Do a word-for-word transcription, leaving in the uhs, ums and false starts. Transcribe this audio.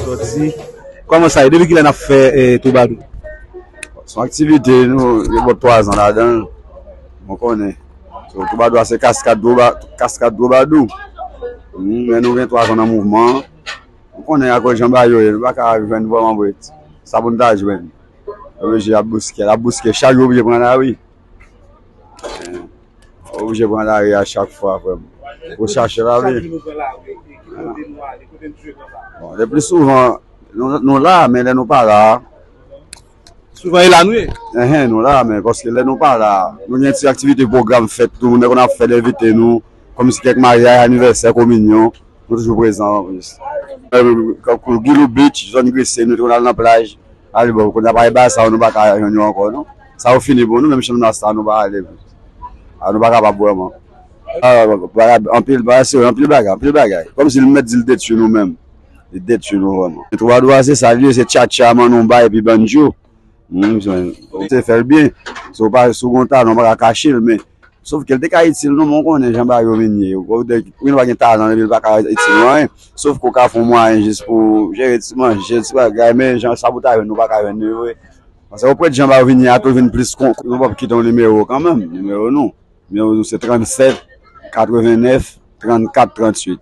Sòti. Kòman sa ye? Depi kilè n ap fè, eh, twoubadou? Se yon aktivite nou gen bò twa zan ladan l. Mwen konnen. So, twoubadou a se kaskad twoubadou. Men nou gen twa zan nan mouvman an. Mwen konnen akoz jan bagay yo ye, nou pa ka jwenn vrèman vre sa pou n ta jwenn. Yo oblije ap bouske, ap bouske. Chak jou oblije pran lari. Oblije pran lari a chak fwa, frè m. Pou chache lavi. Bon, le pli souvan, nou, nou la, men lè nou pa la. Souvan e la nou ye. Enhen, nou la, men paske lè nou pa la, nou gen ti aktivite, pwogram fèt, tou moun konn ap fè, envite nou, kòmsi kèk maryaj, anivèsè, kominyon. Nou toujou prezan anplis. Tankou Gilou Beach, zòn Gresye, nou te konn al nan plaj. Ale bon, kounye a pa e ba sa, nou pa ka jwenn yo ankò, non. Sa yo fini pou nou, menm chanm nan sa, nou pa ale plis. A, nou pa kapab vrèman. A, bagay, anpil, bagay, se anpil bagay, anpil bagay. Kòmsi li mèt di l detwi nou menm. Li detwi nou vrèman. Twoubadou a, se sa li ye, se tchatcha, mandonba epi banjo. Hmm, se, se fè l byen. Si w pa, si w gen yon talan, w pa ka kache l, men Sòf ke l te ka itil nou, men w konnen jan bagay yo vin ye. Ou konnen, wi, nou pa gen talan, epi l pa ka itil nou anyen. Sòf ke w ka fè yon mwayen jis pou jere ti manje, ti bagay, men jan sa pou ta jwenn, nou pa ka jwenn li vre. Paske ou prèt jan bagay yo vin ye a, tou vin plis kon, nou p ap kite yon nimewo kanmenm. Nimewo nou. Nimewo nou se trannsèt, katrevennèf, trannkat, tranntuit.